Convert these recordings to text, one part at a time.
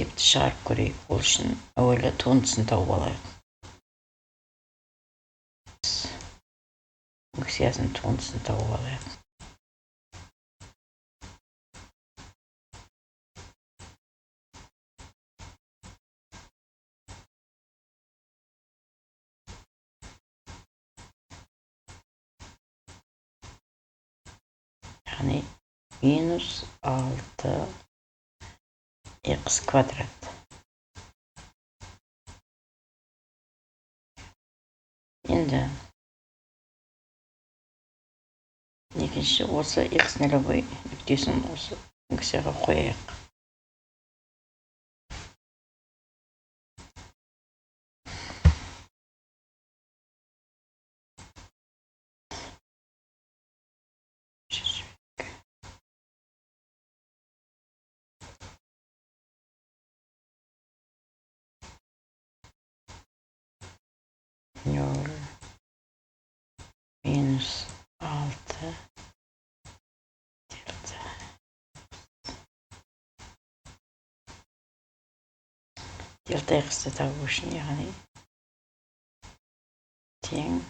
Есепті шығарып көрейік. Ол үшін әуелі туындысын тауып алайық. Функциясының туындысын тауып алайық. Яғни минус 6 х квадрат. Енді екінші осы х нөлевой нүктесін осы функцияға қояйық. Нөл минус 6 дельта. Дельта х-ті табу үшін, яғни тең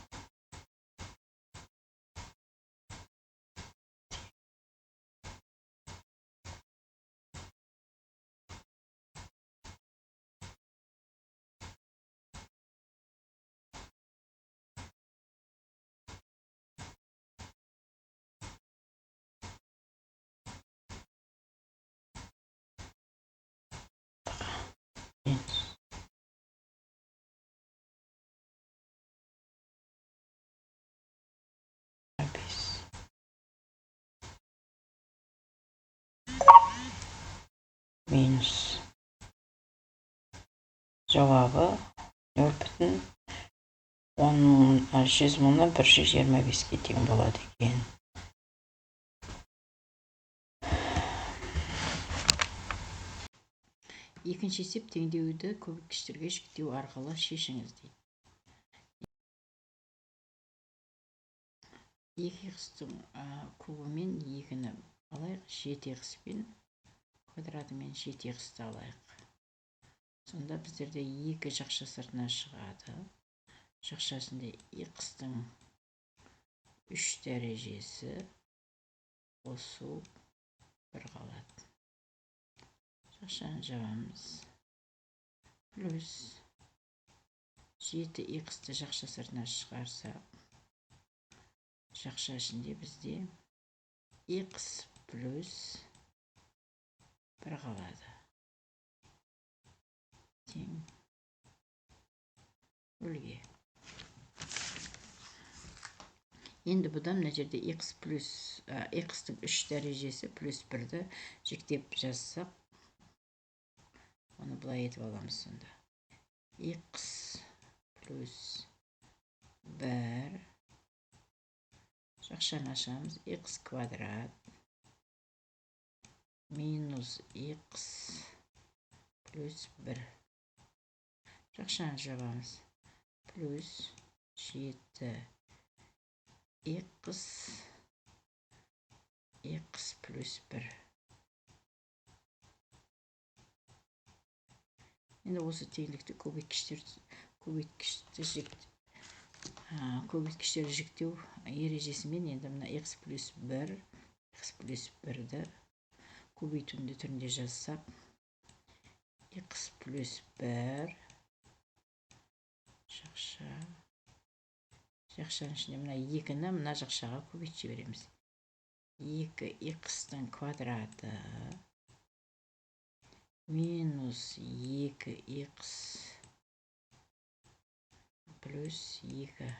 минус. Жауабы 0,125-ке тең болады екен. Екінші есеп теңдеуді көбейткіштерге жіктеу арқылы шешіңіз дейді. 2х-тің кубымен 2-ні алайық, 7х-пен квадратымен 7х-ті алайық. Сонда біздерде 2 жақша сыртына шығады. Жақшасында х-тің 3 дәрежесі қосу 1 қалады. Жақшаны жабамыз. Плюс 7х-ті жақша сыртына шығарсақ, жақша ішінде бізде х плюс 1 қалады. Тең 0-ге. Енді бұдан мына жерде х плюс х-тің 3 дәрежесі плюс 1-ді жіктеп жазсақ, оны былай етіп аламыз сонда. Х плюс 1 жақшаны ашамыз, х квадрат минус х плюс 1 жақшаны жабамыз, плюс 7 х х плюс 1. Енді осы теңдікті көбейткіштер жіктеу ережесімен енді мына х плюс 1, х плюс 1-ді көбейтуінде түрінде жазсақ, х плюс 1 жақша, жақшаның ішінде мына 2-ні мына жақшаға көбейтіп жібереміз. 2х-тің квадраты минус 2х плюс 2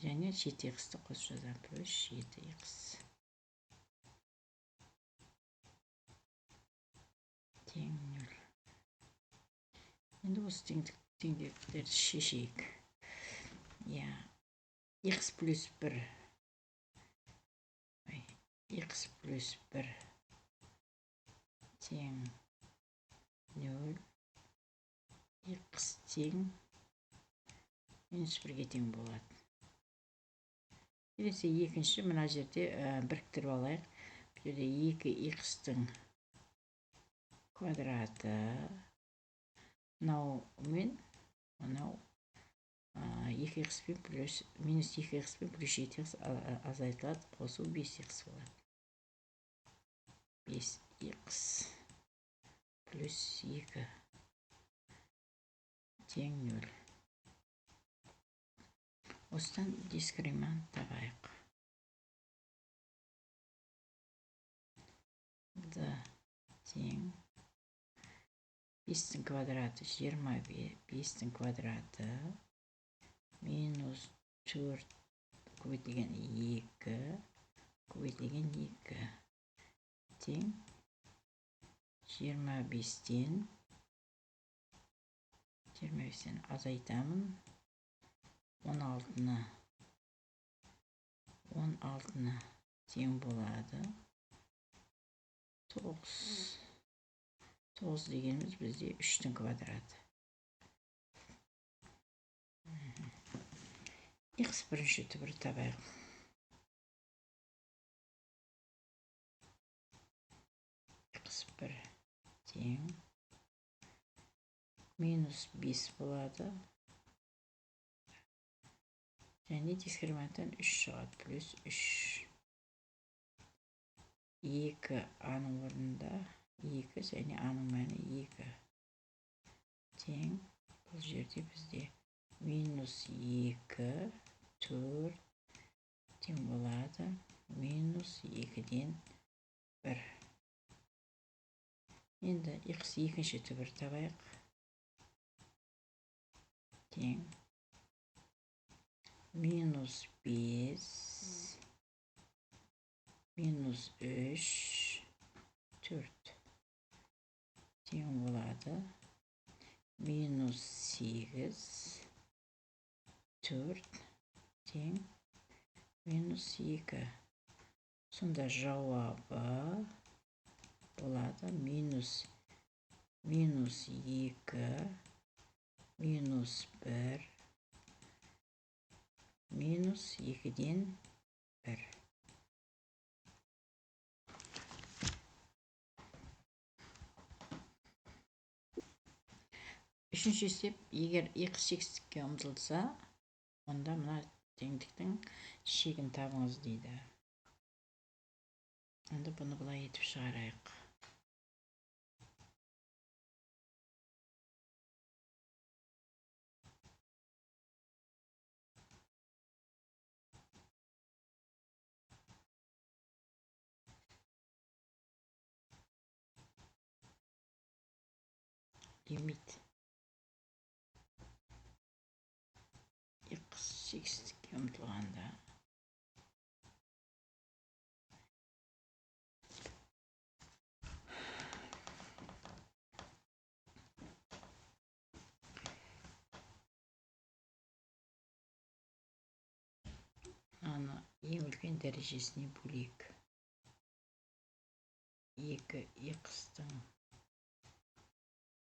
және 7х-ті қосып жазамын, плюс 7х тең 0. Енді осы теңдіктерді шешейік. Иә, х плюс 1, х плюс 1 тең 0, х тең минус 1-ге тең болады. Келесі екінші мына жерде біріктіріп алайық. Бұл жерде 2х-тің квадраты мынау мен мынау 2х пен плюс минус 2х пен плюс 7х азайтылады, қосу 5х болады. 5х плюс 2 тең 0. Осыдан дискриминант табайық. Д тең 5-тің квадраты 25-тің квадраты минус 4 көбейтілген 2 көбейтілген 2 тең 25-тен азайтамын 16-ны тең болады. 9 дегеніміз бізде 3-тің квадраты. Х бірінші түбір табайық. Х1 тең минус 5 болады. Және дискриминанттан 3 шығады, плюс 3. 2 аның орнында 2 және аның мәні 2 тең. Бұл жерде бізде минус 2 4 тең болады минус 2-ден 1. Енді х екінші түбір табайық. Тең минус 5 минус 3 4 тең болады минус 8 4 тең минус 2. Сонда жауабы болады минус 2 минус 1 минус 2-ден 1. Үшінші есеп, егер х шексіздікке ұмтылса, онда мына теңдіктің шегін табыңыз дейді. Онда бұны былай етіп шығарайық. Лимит х шексіздікке ұмтылғанда аны ең үлкен дәрежесіне бөлейік. 2х-тың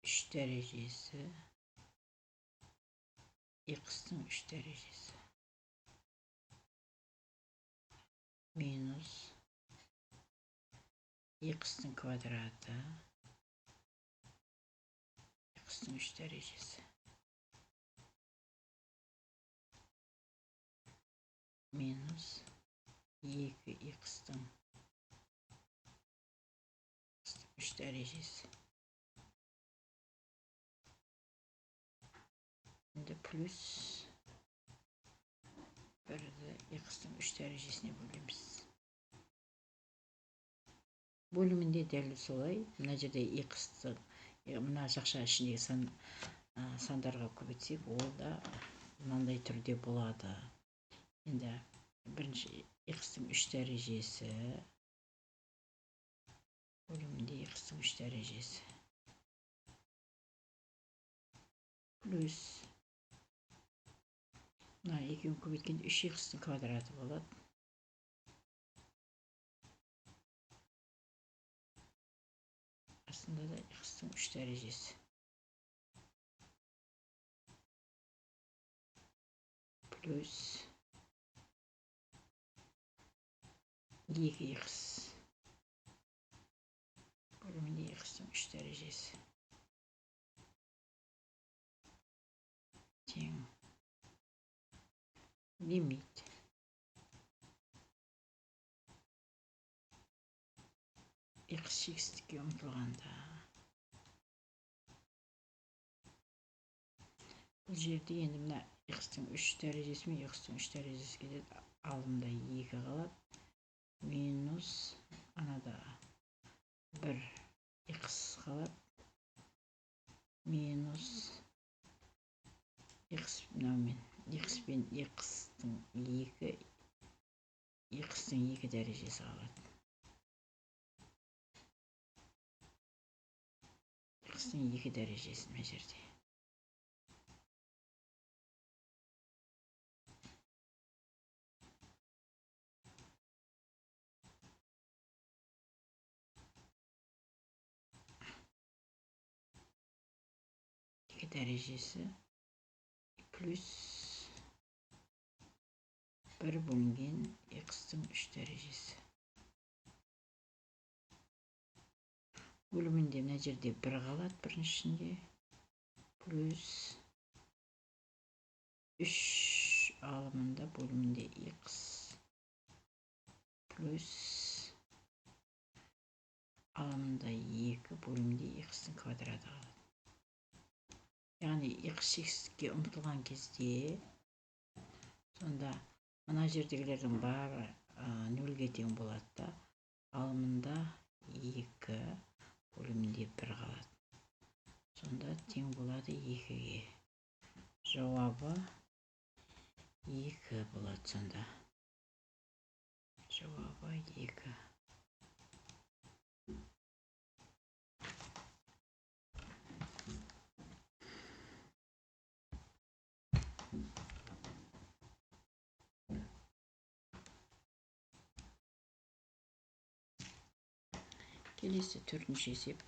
3 дәрежесі х-тың 3 дәрежесі минус х-тың квадраты х-тың 3 дәрежесі минус 2х-тың 3 дәрежесі. Енді плюс 1-ді х-тың 3 дәрежесіне бөлеміз. Бөлімінде дәл солай. Мына жерде х-тың мына жақша ішіндегі сандарға көбейтсек, ол да мынандай түрде болады. Енді бірінші х-тың 3 дәрежесі бөлімінде х-тың 3 дәрежесі плюс мына екеуін көбейткенде 3х-тың квадраты болады. Астында да х-тың 3 дәрежесі плюс 2х. Бөлімінде x-тің 3 дәрежесі тең лимит x шексіздікке ұмтылғанда бұл жерде енді мына x-тің 3 дәрежесі мен x-тің 3 дәрежесі кетеді, алымда 2 қалады, минус анада 1 x қалады, минус x мынаумен x пен x-тің 2, x-тің 2 дәрежесі қалады. X-тің 2 дәрежесі мына жерде. 2 дәрежесі плюс 1 бөлінген x-тің 3 дәрежесі. Бөлімінде мына жерде 1 қалады біріншісінде, плюс 3 алымында бөлімінде x плюс алымында 2 бөлімінде x-тің квадраты қалады. Яғни x шексіздікке ұмтылған кезде сонда мына жердегілердің бәрі нөлге тең болады да, алымында 2 бөлімінде 1 қалады. Сонда тең болады 2-ге. Жауабы 2 болады сонда. Жауабы 2. Келесі төртінші есеп.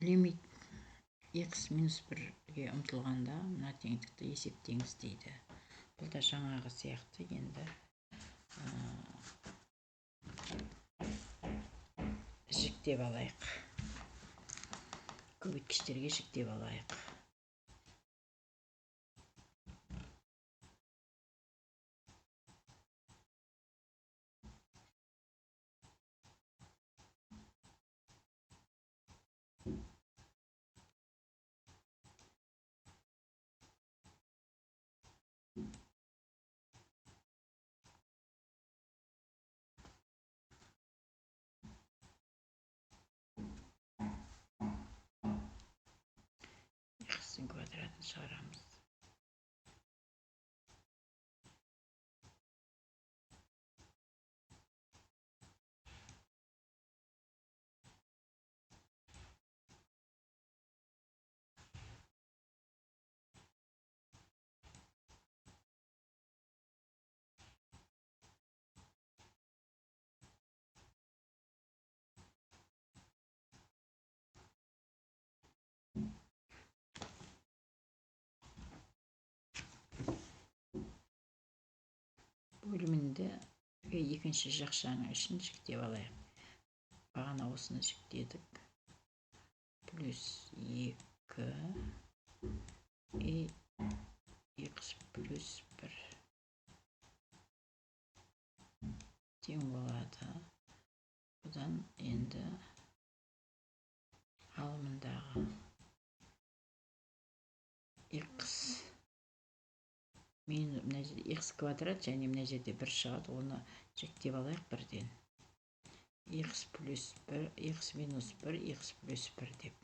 Лимит x минус 1-ге ұмтылғанда мына теңдікті есептеңіз дейді. Бұл да жаңағы сияқты енді жіктеп алайық. Көбейткіштерге жіктеп алайық. X-ің квадратын шығарамыз. Бөлімінде екінші жақшаның ішін жіктеп алайық. Бағана осыны жіктедік. Плюс 2 и x плюс 1 тең болады. Бұдан енді алымындағы x мына жерде x квадрат және мына жерде 1 шығады, оны жіктеп алайық бірден. X плюс 1, x минус 1, x плюс 1 деп.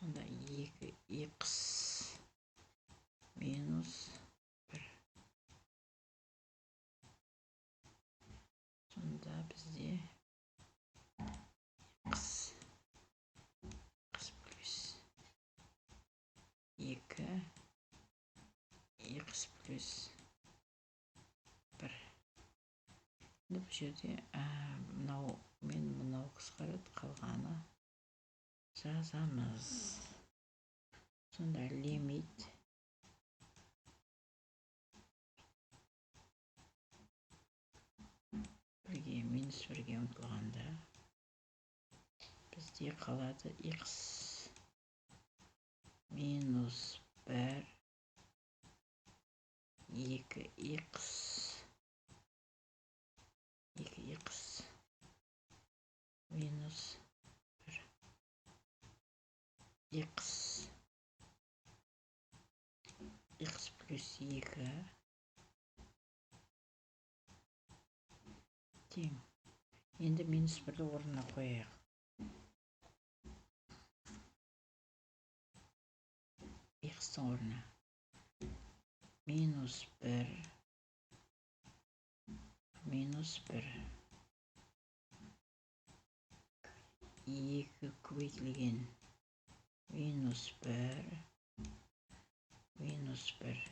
Сонда 2x минус 1. Сонда бізде x плюс 2 x плюс 1. Енді бұл жерде мынау мен мынау қысқарады, қалғаны жазамыз. Сонда лимит Минус 1-ге ұмтылғанда бізде қалады x минус 1 2x 2x минус 1 x x плюс 2 тең. Енді минус 1-ді орнына қояйық. X-тің орнына минус 1 минус 1 2 көбейтілген минус 1 минус 1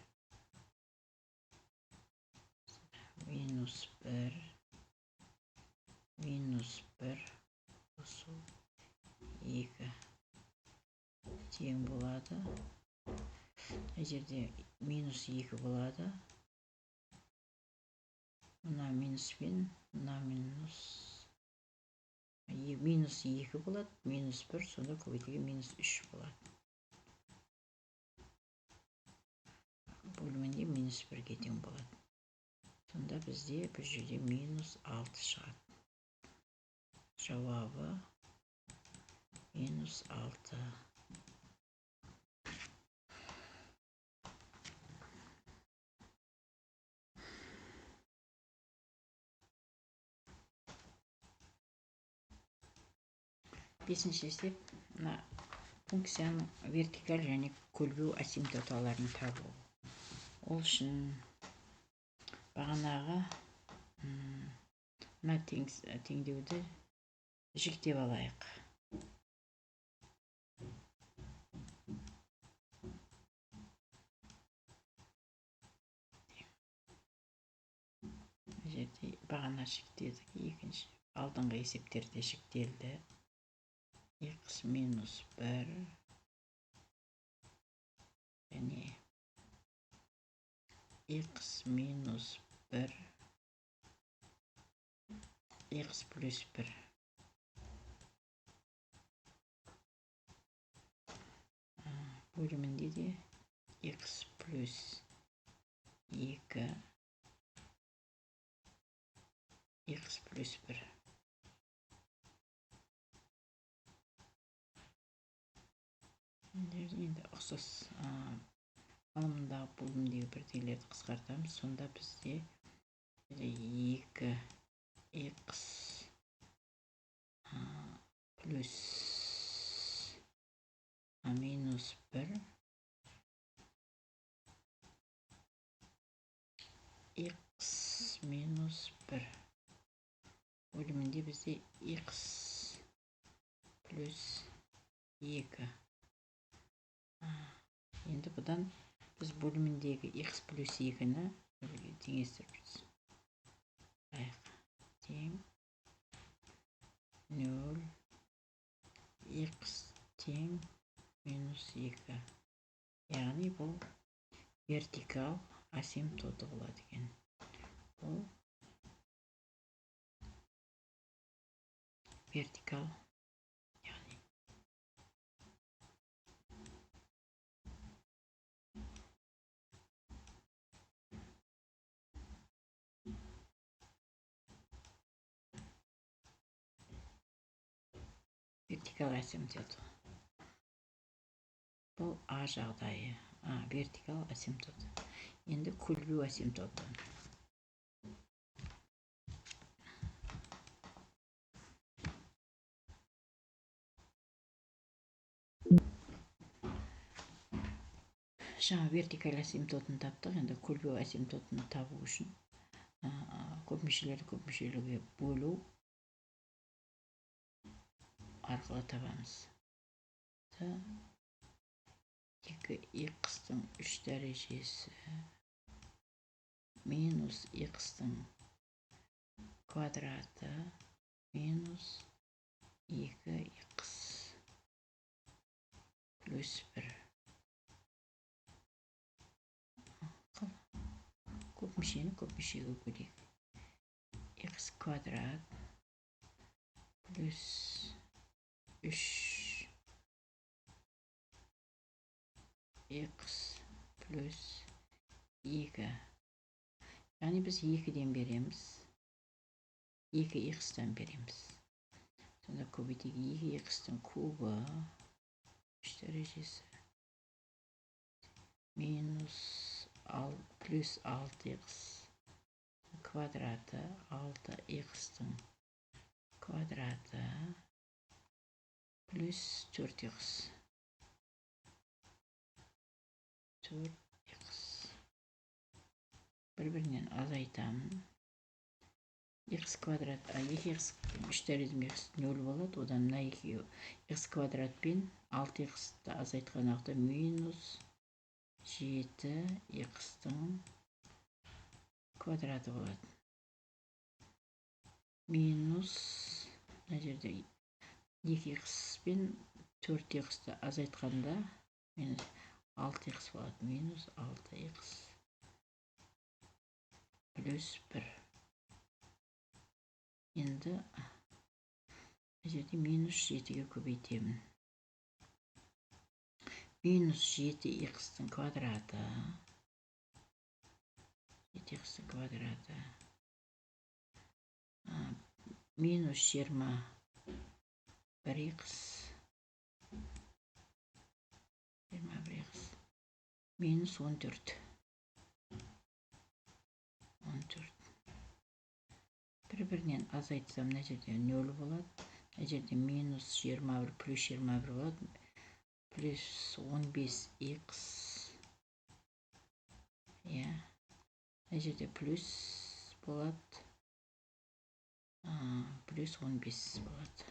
минус 1 минус 1 қосу 2 тең болады. Мына жерде минус 2 болады. Мына минуспен мына минус минус 2 болады, минус 1, сонда көбейтілген минус 3 болады. Бөлімінде минус 1-ге тең болады. Сонда бізде бұл жерде минус 6 шығады. Жауабы минус 6. Бесінші есеп, мына функцияның вертикаль және көлбеу асимптоталарын табу. Ол үшін бағанағы мына теңдеуді жіктеп алайық. Мына жерде бағана жіктедік, екінші алдыңғы есептерде жіктелді. X минус 1 және x минус 1 x плюс 1. Бөлімінде де x плюс 2 x плюс 1. Енді ұқсас алымындағы бөлімдегі бірдейлерді қысқартамыз. Сонда бізде 2x плюс минус 1 x минус 1 бөлімінде бізде x плюс 2. Енді бұдан біз бөліміндегі x плюс 2-ні теңестіріп алайық. Тең 0 x тең минус 2. Яғни бұл вертикал асимптоты болады екен. Бұл вертикал, яғни вертикал асимптоты. Бұл А жағдайы, вертикал асимптоты. Енді көлбеу асимптоты. Жаңа вертикаль асимптотын таптық, енді көлбеу асимптотын табу үшін көп мүшелерді көп мүшелерге бөлу арқылы табамыз. 2x-тің 3 дәрежесі минус x-тің квадраты минус 2x плюс 1. Көп мүшені көп мүшеге бөлейік. X квадрат плюс 3 х плюс 2. Яғни біз 2-ден береміз, 2 х-тан береміз. Сонда көбейтейік, 2 х-тың кубы 3 дәрежесі минус плюс 6 х квадраты 6 х-тың квадраты плюс 4 х. 4 х. Бір-бірінен азайтамын. Х квадрат, 2 х 3 дәрежем х 0 болады. Одан мына 2 х квадрат пен 6 х-ты азайтқан уақытта минус 7 х-тың квадраты болады. Минус мына жерде 2 х пен 4 х-ты азайтқанда минус 6 х болады. Минус 6 х плюс 1. Енді мына жерде минус 7-ге көбейтемін. Минус 7 х-тың квадраты, 7 х-тың квадраты минус 21 х, 21 х минус 14. 14. Бір-бірінен азайтсам, мына жерде 0 болады. Мына жерде минус 21 плюс 21 болады. Плюс 15 х. Иә. Мына жерде плюс болады. Плюс 15 болады.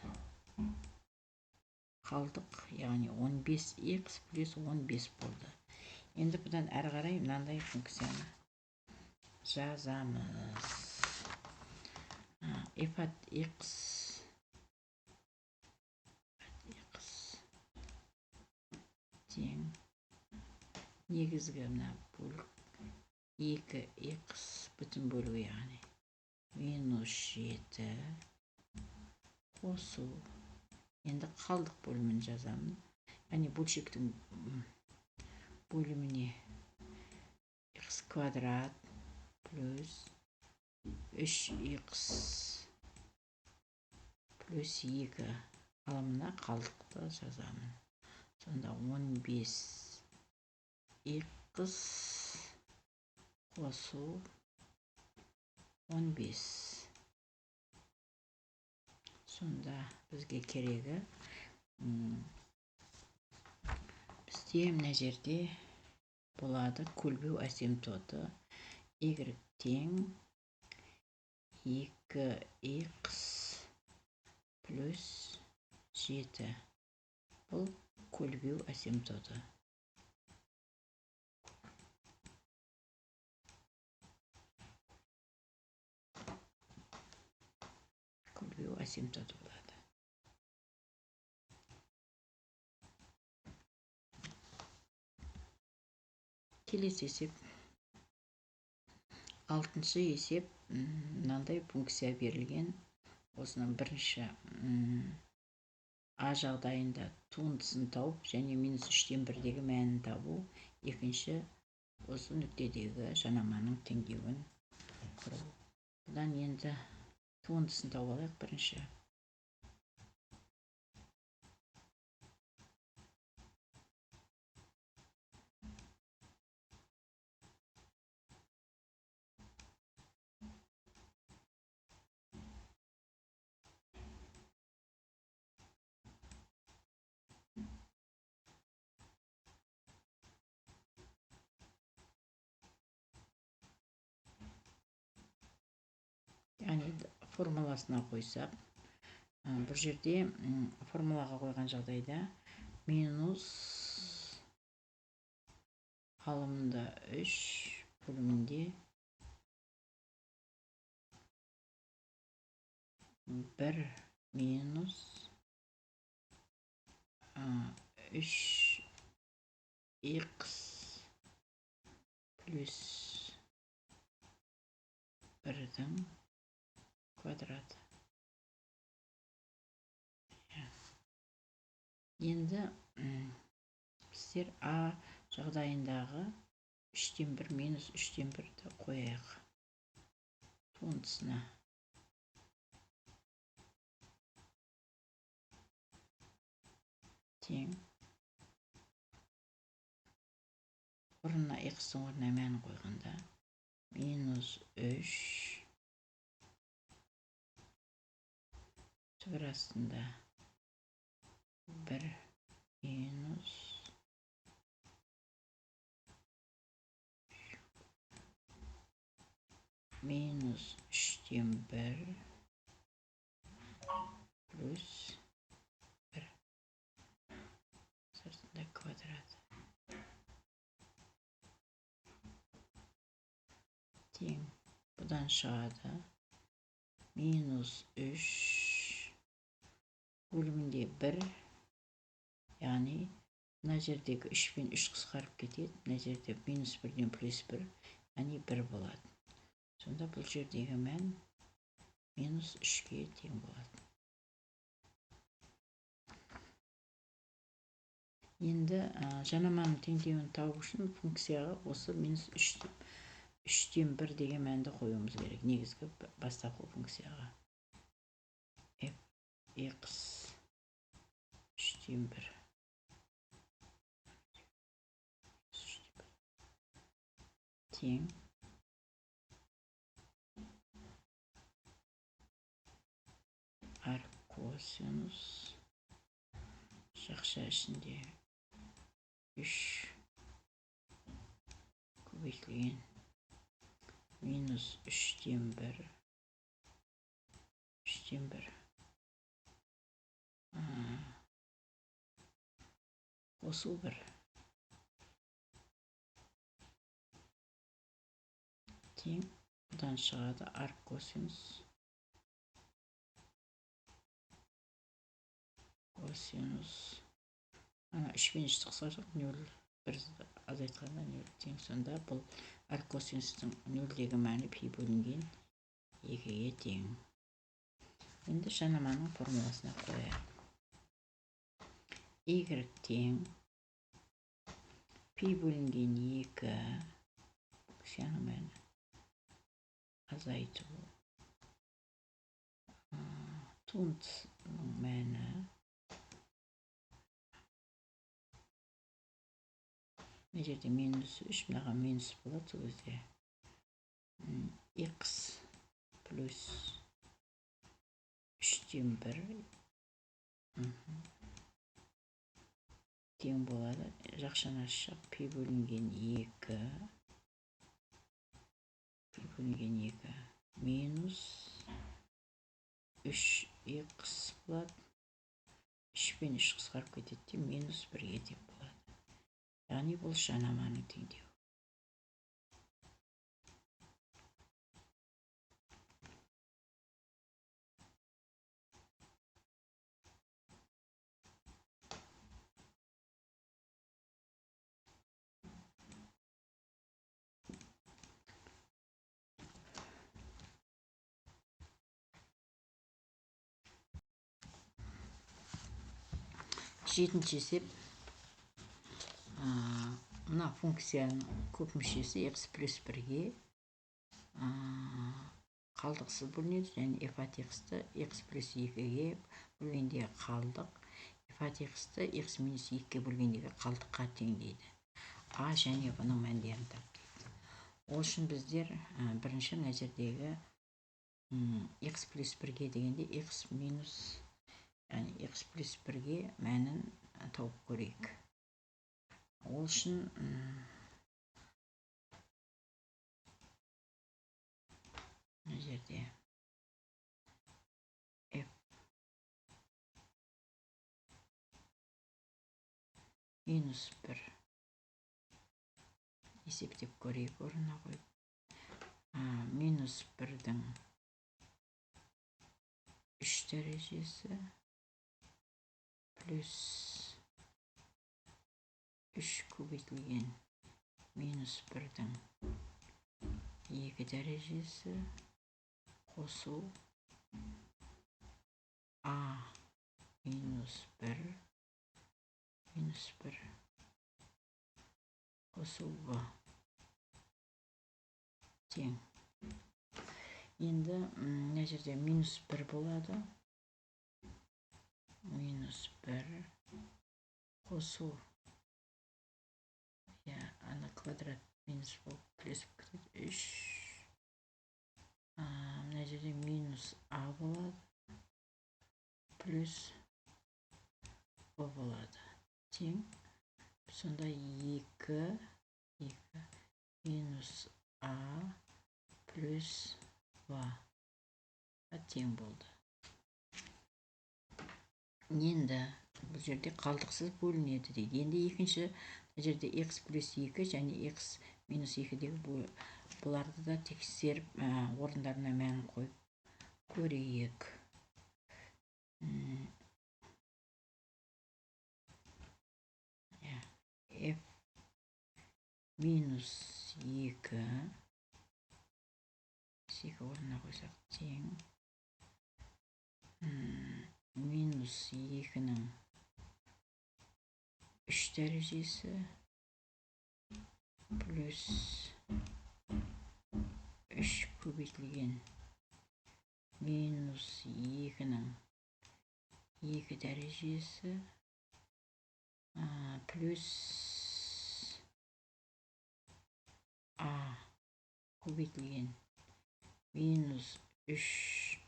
Қалдық, яғни 15 х плюс 15 болды. Енді бұдан әрі қарай мынандай функцияны жазамыз. F от x тең негізгі мына бөлік 2х бүтін бөлігі, яғни минус 7 қосу. Енді қалдық бөлімін жазамын. Яғни бөлшектің бөліміне х квадрат плюс 3х плюс 2 ал мына қалдықты жазамын. Сонда 15 х қосу 15. Сонда бізге керегі бізде мына жерде болады көлбеу асимптоты y тең 2х плюс 7. Бұл көлбеу асимптоты. Көлбеу асимптоты болады. Келесі есеп. 6-шы есеп. Мынандай функция берілген. Осының бірінші А жағдайында туындысын тауып және минус 3-1-дегі мәнін табу, екінші осы нүктедегі жанаманың теңдеуін құру. Бұдан енді туындысын тауып алайық бірінші. Яғни формуласына қойсақ, бұл жерде формулаға қойған жағдайда минус алымында 3 бөлімінде 1 минус 3 х плюс 1-дің квадраты. Енді біздер А жағдайындағы 3-тен 1 минус 3-тен 1-ді қояйық туындысына. Тең орнына x-тің орнына мән қойғанда минус 3 түбір астында 1 минус минус 3-тен 1 плюс 1 сыртында квадрат тең. Бұдан шығады минус 3 бөлімінде 1, яғни мына жердегі 3 пен 3 қысқарып кетеді, мына жерде минус 1-ден плюс 1, яғни 1 болады. Сонда бұл жердегі мән минус 3-ке тең болады. Енді жанаманың теңдеуін табу үшін функцияға осы минус 3-тен 1 деген мәнді қоюымыз керек. Негізгі бастапқы функцияға. F x 3-тен 1. Тең арккосинус жақша ішінде 3 көбейтілген минус 3-тен 1 3-тен 1 қосу 1 тең. Бұдан шығады арккосинус косинус ана 3 пен 3-ті қысқартсақ 0, 1 азайтқанда 0 тең. Сонда бұл арккосинустың 0-дегі мәні пи бөлінген 2-ге тең. Енді жанаманың формуласына қояйық. Y тең пи бөлінген 2 функцияның мәні азайту туындысының мәні мына жерде минус 3, мынаған минус болады сол кезде x плюс 3-тен 1 тең болады. Жақшаны ашсақ пи бөлінген 2 пи бөлінген 2 минус 3x болады. 3 пен 3 қысқарып кетеді де минус 1-ге тең болады. Яғни бұл жанаманың теңдеуі. Жетінші есеп. Мына функцияның көп мүшесі x плюс 1-ге қалдықсыз бөлінеді, және f от x-ті x плюс 2-ге бөлгендегі қалдық f от x-ті x минус 2-ге бөлгендегі қалдыққа тең дейді. А және бұның мәндерін тап дейді. Ол үшін біздер бірінші мына жердегі x плюс 1-ге дегенде x минус, яғни x плюс 1-ге мәнін тауып көрейік. Ол үшін мына жерде f минус 1 есептеп көрейік орнына қойып. Минус 1-дің 3 дәрежесі плюс 3 көбейтілген минус 1-дің 2 дәрежесі қосу а минус 1 Минус 1 қосу в тең. Енді мына жерде минус 1 болады. Минус 1 қосу, иә, ана квадрат минус болып плюс болып кетеді 3. Мына жерде минус а болады, плюс б болады. Тең. Сонда 2, 2 минус а плюс в тең болды. Енді бұл жерде қалдықсыз бөлінеді дейді. Енді екінші мына жерде x плюс 2 және x минус 2-дегі бұларды да тексеріп, орындарына мән қойып көрейік. F минус 2 2 орнына қойсақ тең минус 2-нің 3 дәрежесі плюс 3 көбейтілген минус 2-нің 2 дәрежесі плюс а көбейтілген минус 3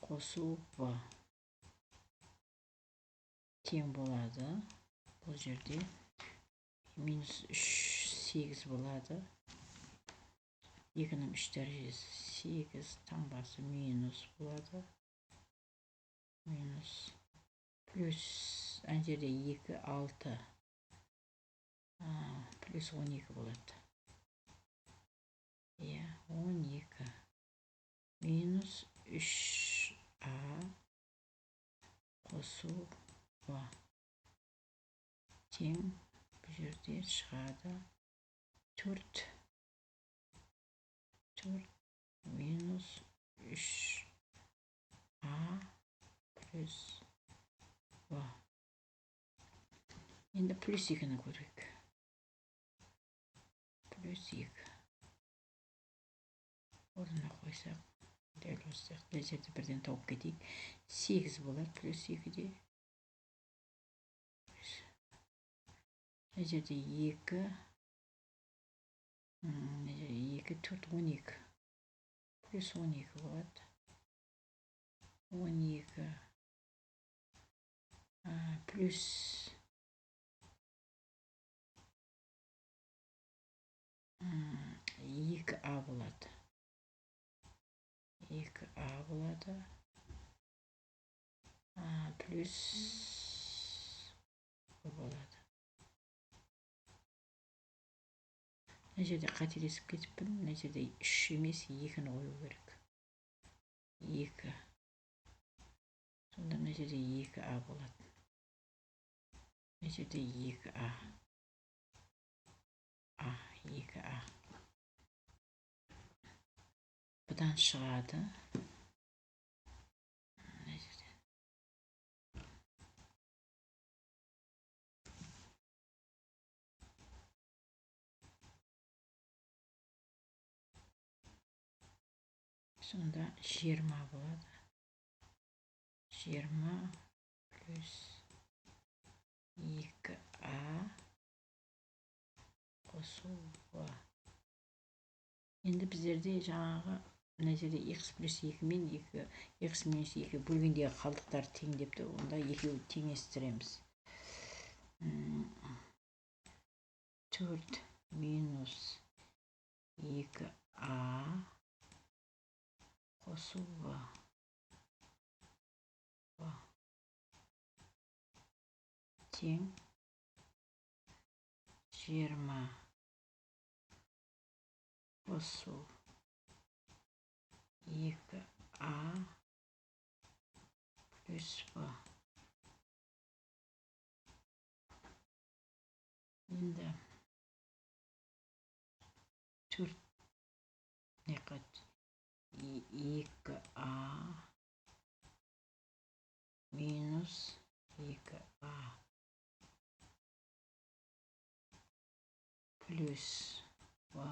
қосу в тең болады. Бұл жерде минус 3 8 болады. 2-нің 3 дәрежесі 8 таңбасы минус болады. Минус плюс ана жерде 2 6 плюс 12 болады. Иә, 12 минус 3а қосу в тең бұл жерде шығады 4 4 минус 3а плюс в. Енді плюс 2-ні көрейік. Плюс 2 орнына қойсақ, дәл осы сияқты мына жерде бірден тауып кетейік. 8 болады плюс 2-де. Мына жерде 2, мына жерде 2, 4, 12. Плюс 12 болады. 12 плюс 2а болады. 2а болады. Плюс болады. Мына жерде қателесіп кетіппін. Мына жерде 3 емес, 2-ні қою керек. 2. Сонда мына жерде 2а болады. Мына жерде 2а. А, 2а. Бұдан шығады. Мына жерде. Сонда 20 болады. 20 плюс 2а қосу в. Енді біздерде жаңағы мына жерде x плюс 2 мен 2 x минус 2 бөлгендегі қалдықтар тең депті. Онда екеуін теңестіреміз. 4 минус 2а қосу в. Тең 20 қосу 2а плюс в. Енді 4 2а минус 2а плюс В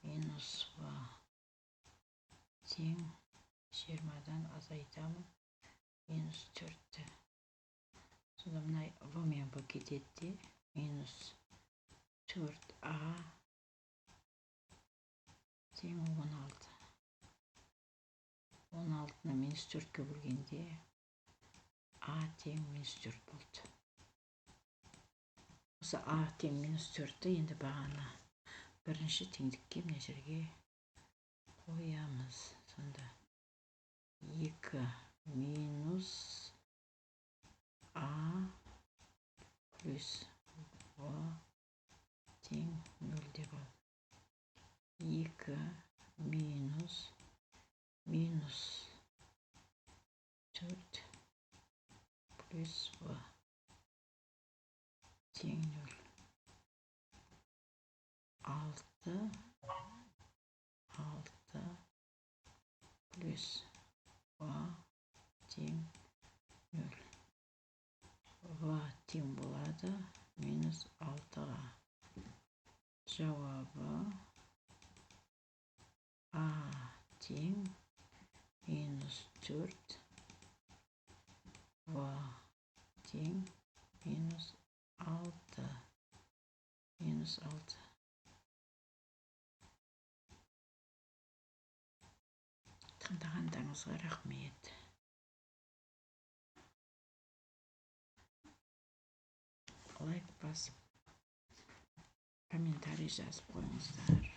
минус В тең 20-дан азайтамын минус 4-ті. Сонда мына В мен В кетеді де, минус 4А тең 16. 16-ны минус 4-ке бөлгенде А тең минус 4 болды. Осы А тең минус 4-ті енді бағана бірінші теңдікке мына жерге қоямыз. Сонда 2 минус А плюс В тең 0 деп ал. 2 минус минус 4 плюс В тең 0. 6 6 плюс В тең 0. В тең болады минус 6-ға. Жауабы А тең минус 4, В тең минус 6. Минус 6. Тыңдағандарыңызға рахмет. Лайк басып, комментарий жазып қойыңыздар.